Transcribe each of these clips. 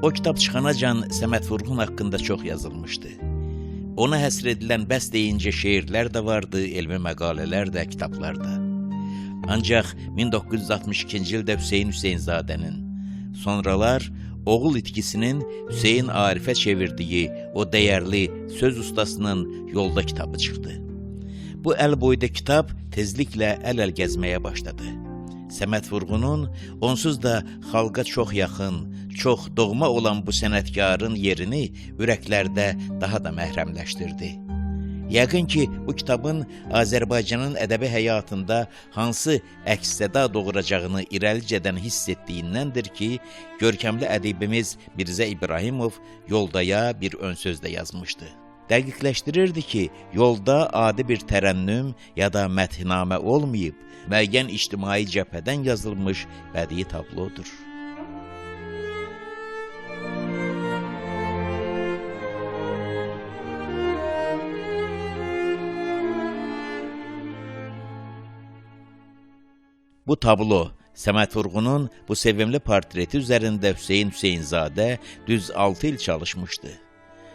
O kitab çıxanacan Səməd Vurğun haqqında çox yazılmışdı. Ona həsr edilən bəs deyincə şeirlər də vardı, elmi məqalələr də, kitablar da. Ancaq 1962-ci ildə Hüseyn Hüseynzadənin, sonralar oğul itkisinin Hüseyn Arifə çevirdiyi o dəyərli söz ustasının Yolda kitabı çıxdı. Bu əl boyda kitab tezliklə əl-əl gəzməyə başladı. Səməd Vurğunun onsuz da xalqa çox yaxın, çox doğma olan bu sənətkarın yerini ürəklərdə daha da məhrəmləşdirdi. Yəqin ki, bu kitabın Azərbaycanın ədəbi həyatında hansı əks-səda doğuracağını irəlicədən hiss etdiyindəndir ki, görkəmli ədibimiz Mirzə İbrahimov Yoldaya bir ön söz də yazmışdı. Dəqiqləşdirirdi ki, yolda adi bir tərənnüm ya da məthnamə olmayıb, müəyyən ictimai cəbhədən yazılmış bədii tablodur. Bu tablo Səməd Vurğunun bu sevimli portreti üzərində Hüseyn Hüseynzadə düz 6 il çalışmışdı.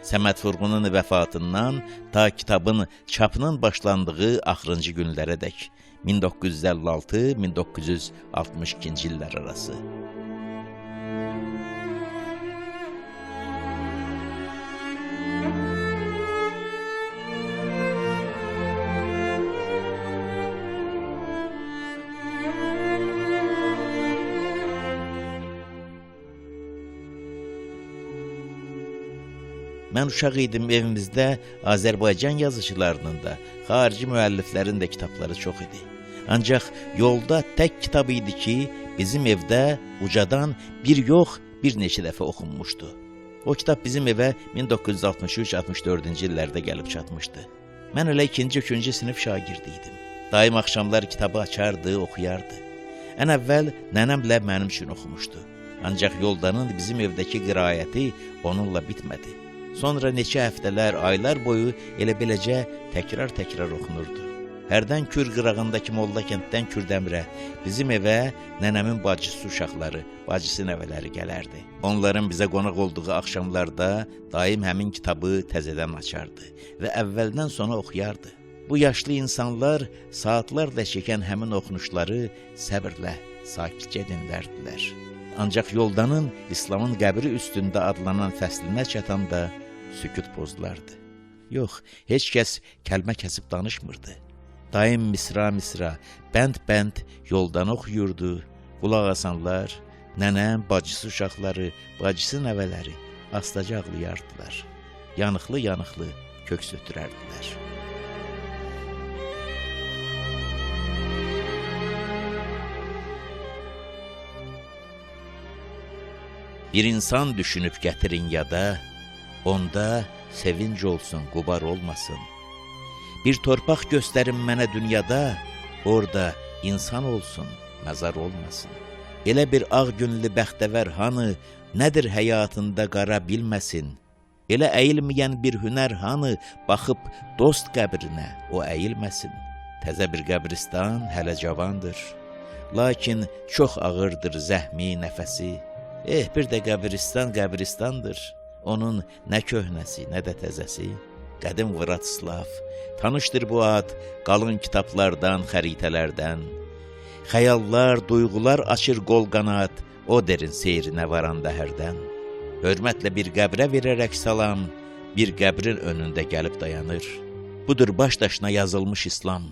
Səməd Vurğunun vəfatından ta kitabın çapının başlandığı axırıncı günlərədək 1956-1962-ci illər arası. Mən uşaq idim, evimizdə Azərbaycan yazıçılarının da, xarici müəlliflərin də kitabları çox idi. Ancaq Yolda tək kitab idi ki, bizim evdə ucadan bir yox, bir neçə dəfə oxunmuşdu. O kitab bizim evə 1963-64-cü illərdə gəlib çatmışdı. Mən elə 2-ci, 3-cü sinif şagirdi idim. Daim axşamlar kitabı açardı, oxuyardı. Ən əvvəl nənəmlə mənim üçün oxumuşdu. Ancaq Yoldanın bizim evdəki qiraəti onunla bitmədi. Sonra neçə həftələr, aylar boyu elə beləcə təkrar-təkrar oxunurdu. Hərdən Kür qırağındakı Molla kənddən Kürdəmirə, bizim evə nənəmin bacısı uşaqları, bacısı nəvələri gələrdi. Onların bizə qonaq olduğu axşamlarda daim həmin kitabı təzədən açardı və əvvəldən sona oxuyardı. Bu yaşlı insanlar saatlarla çəkən həmin oxunuşları səbirlə, sakitcə dinlərdilər. Ancaq Yoldanın İslamın qəbri üstündə adlanan fəslinə çatanda sükut pozulardı. Yox, heç kəs kəlmə kəsib danışmırdı. Daim misra-misra, bənd-bənd Yoldanı oxuyurdu. Qulaq asanlar, nənəm, bacısı uşaqları, bacısı nəvələri astaca ağlayardılar. Yanıqlı-yanıqlı köks ötürərdilər. Bir insan düşünüb gətirin yada, onda sevinc olsun, qubar olmasın. Bir torpaq göstərin mənə dünyada, orada insan olsun, məzar olmasın. Elə bir ağ günlü bəxtəvər hanı, nədir həyatında qara bilməsin. Elə əyilməyən bir hünər hanı, baxıb dost qəbrinə o əyilməsin. Təzə bir qəbristan hələ cavandır, lakin çox ağırdır zəhmi nəfəsi. Bir də qəbristan qəbristandır, onun nə köhnəsi, nə də təzəsi. Qədim Vratslav, tanışdır bu ad qalın kitablardan, xəritələrdən. Xəyallar, duyğular açır qol qanad, o derin seyrinə varanda hərdən. Hörmətlə bir qəbrə verərək salam, bir qəbrin önündə gəlib dayanır. Budur baş daşına yazılmış İslam,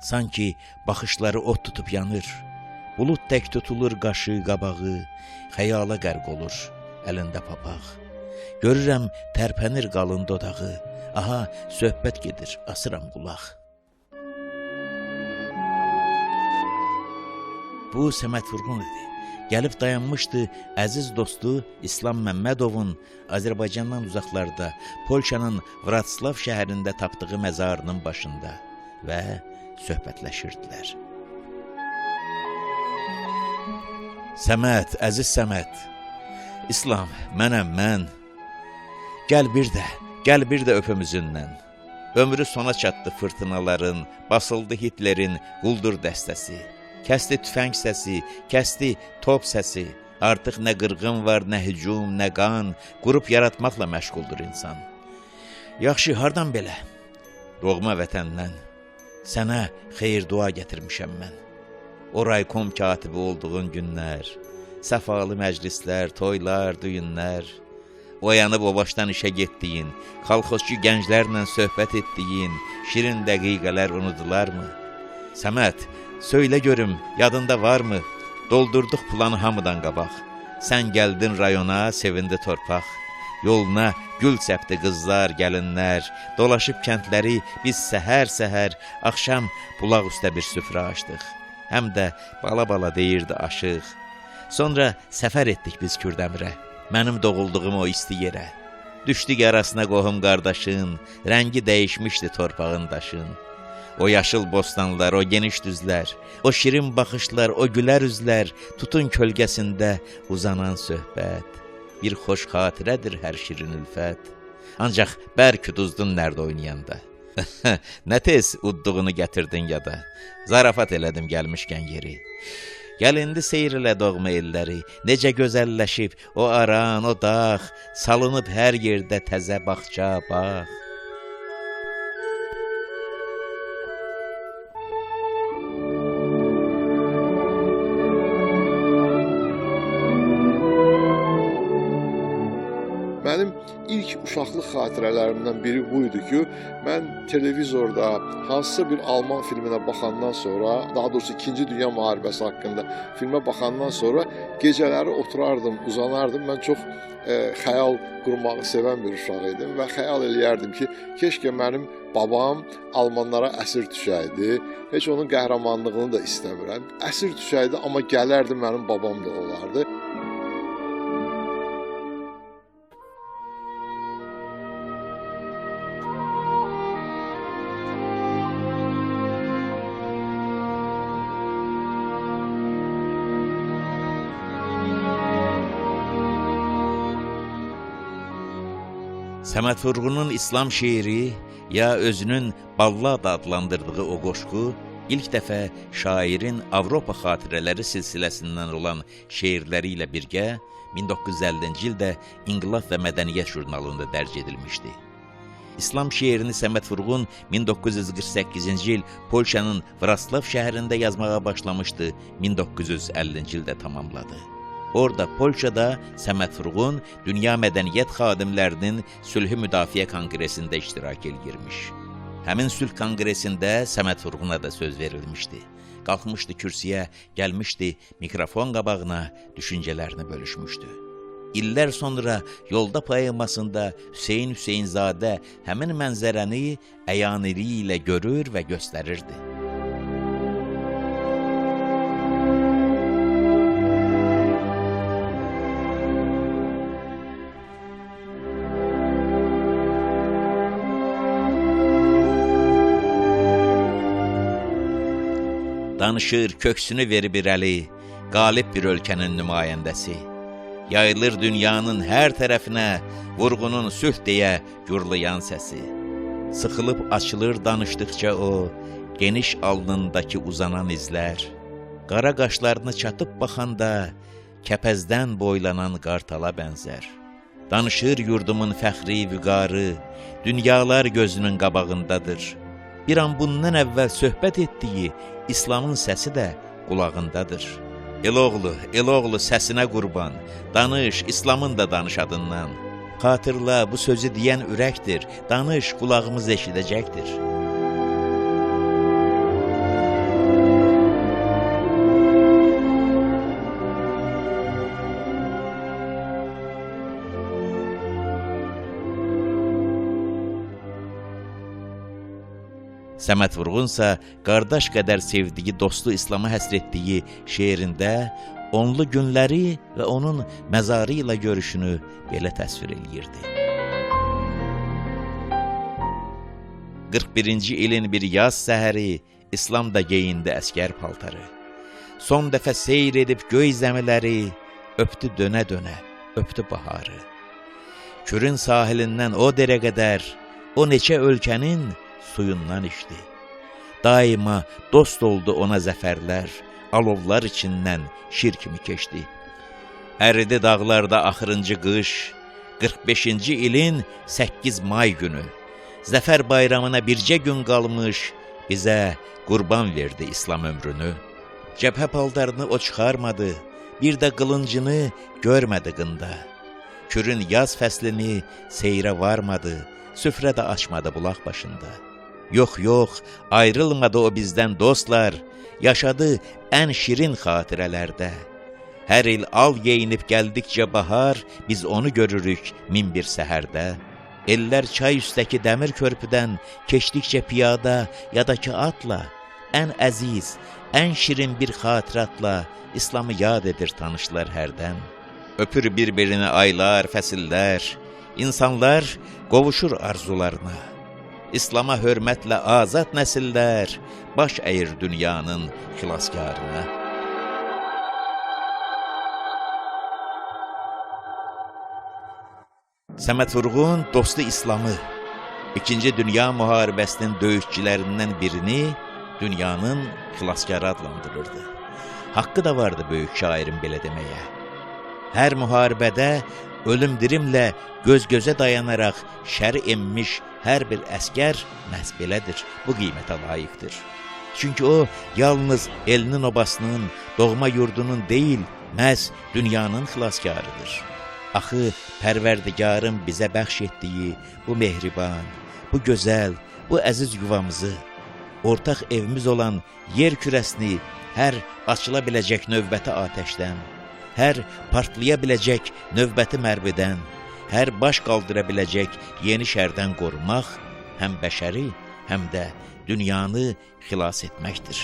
sanki baxışları od tutub yanır. Bulud tək tutulur qaşı, qabağı, xəyala qərq olur, əlində papaq. Görürəm, tərpənir qalın dodağı, aha, söhbət gedir, asıram qulaq. Bu Səməd Vurğun idi. Gəlib dayanmışdı əziz dostu İslam Məmmədovun Azərbaycandan uzaqlarda, Polşanın Vratslav şəhərində tapdığı məzarının başında və söhbətləşirdilər. Səməd, əziz Səməd, İslam, mənəm, mən. Gəl bir də, gəl bir də öpüm üzündən. Ömrü sona çatdı fırtınaların, basıldı Hitlerin quldur dəstəsi. Kəsdi tüfəng səsi, kəsdi top səsi. Artıq nə qırğın var, nə hücum, nə qan, qrup yaratmaqla məşğuldur insan. Yaxşı, hardan belə? Doğma vətəndən. Sənə xeyir-dua gətirmişəm mən. O raykom katibi olduğun günlər, səfalı məclislər, toylar, düyünlər, oyanıb o başdan işə getdiyin, kolxozçu gənclərlə söhbət etdiyin şirin dəqiqələr unudularmı? Səməd, söylə görüm, yadında varmı? Doldurduq planı hamıdan qabaq. Sən gəldin rayona, sevindi torpaq. Yoluna gül səpdi qızlar, gəlinlər. Dolaşıb kəndləri biz səhər-səhər, axşam bulaq üstə bir süfrə açdıq. Həm də bala-bala deyirdi aşıq. Sonra səfər etdik biz Kürdəmirə, mənim doğulduğum o isti yerə. Düşdük arasına qohum qardaşın, rəngi dəyişmişdi torpağın daşın. O yaşıl bostanlar, o geniş düzlər, o şirin baxışlar, o gülər üzlər, tutun kölgəsində uzanan söhbət. Bir xoş xatirədir hər şirin ülfət. Ancaq bərk uduzdun nərd oynayanda. Nə tez udduğunu gətirdin yada. Zarafat elədim gəlmişkən yeri. Gəl indi seyr elə doğma elləri, necə gözəlləşib o aran, o dağ, salınıb hər yerdə təzə bağça, bağ. Mənim ilk uşaqlıq xatirələrimdən biri bu idi ki, mən televizorda hansısa bir Alman filminə baxandan sonra, daha doğrusu İkinci Dünya Müharibəsi haqqında filmə baxandan sonra gecələri oturardım, uzanardım. Mən çox xəyal qurmağı sevən bir uşaq idim və xəyal eləyərdim ki, keşkə mənim babam Almanlara əsir düşəydi. Heç onun qəhrəmanlığını da istəmirəm. Əsir düşəydi, amma gələrdi mənim babam da olardı. Səməd Vurğunun İslam şeiri ya özünün ballada adlandırdığı o qoşqu ilk dəfə şairin Avropa xatirələri silsiləsindən olan şeirləri ilə birgə 1950-ci ildə İnqilab və Mədəniyyət jurnalında dərc edilmişdi. İslam şeirini Səməd Vurğun 1948-ci il Polşanın Vraslav şəhərində yazmağa başlamışdı, 1950-ci ildə tamamladı. Orada Polşada Səməd Vurğun Dünya Mədəniyyət Xadimlərinin Sülhü Müdafiə Konqresində iştirak eləyirmiş. Həmin sülh konqresində Səməd Vurğuna da söz verilmişdi. Qalxmışdı kürsüyə, gəlmişdi mikrofon qabağına, düşüncələrini bölüşmüşdü. İllər sonra yolda poemasında Hüseyn Hüseynzadə həmin mənzərəni əyaniliyi ilə görür və göstərirdi. Danışır, köksünü verib irəli, qalib bir ölkənin nümayəndəsi. Yayılır dünyanın hər tərəfinə, Vurğunun sülh deyə gurlayan səsi. Sıxılıb açılır danışdıqca o, geniş alnındakı uzanan izlər. Qara qaşlarını çatıb baxanda, kəpəzdən boylanan qartala bənzər. Danışır yurdumun fəxri vüqarı, dünyalar gözünün qabağındadır. Bir an bundan əvvəl söhbət etdiyi İslamın səsi də qulağındadır. Eloğlu, Eloğlu səsinə qurban, danış, İslamın da danış adından. Xatırla, bu sözü deyən ürəkdir, danış, qulağımız eşidəcəkdir. Səməd Vurğunsa qardaş qədər sevdiyi dostu İslama həsr etdiyi şeirində onlu günləri və onun məzarı ilə görüşünü belə təsvir eləyirdi. 41-ci ilin bir yaz səhəri İslam da geyindi əskər paltarı. Son dəfə seyr edib göy zəmiləri, öpdü dönə-dönə, öpdü baharı. Kürün sahilindən o derə qədər, o neçə ölkənin suyundan içdi. Daima dost oldu ona zəfərlər, alovlar içindən şir kimi keçdi. Əridi dağlarda axırıncı qış, 45-ci ilin 8 may günü. Zəfər bayramına bircə gün qalmış, bizə qurban verdi İslam ömrünü. Cəbhə paltarını o çıxarmadı, bir də qılıncını görmədi qında. Kürün yaz fəslini seyrə varmadı, süfrə də açmadı bulaq başında. Yox, yox, ayrılmadı o bizdən dostlar, yaşadı ən şirin xatirələrdə. Hər il al geyinib gəldikcə bahar, biz onu görürük min bir səhərdə. Ellər çay üstəki dəmir körpüdən keçdikcə piyada ya da ki atla, ən əziz, ən şirin bir xatiratla İslamı yad edir tanışlar hərdən. Öpür bir-birini aylar, fəsillər, insanlar qovuşur arzularına. İslama hörmətlə azad nəsillər baş əyir dünyanın xilaskarına. Səməd Vurğun dostu İslamı, İkinci Dünya Müharibəsinin döyüşçülərindən birini dünyanın xilaskarı adlandırırdı. Haqqı da vardı böyük şairin belə deməyə. Hər müharibədə ölüm dirimlə göz-gözə dayanaraq şəri emmiş hər bir əskər məhz belədir, bu qiymətə layiqdir. Çünki o, yalnız elinin obasının, doğma yurdunun deyil, məhz dünyanın xilaskarıdır. Axı, Pərverdigarın bizə bəxş etdiyi bu mehriban, bu gözəl, bu əziz yuvamızı, ortaq evimiz olan yer kürəsini hər açıla biləcək növbəti atəşdən, hər partlaya biləcək növbəti mərmidən, hər baş qaldıra biləcək yeni şərdən qorumaq həm bəşəri, həm də dünyanı xilas etməkdir.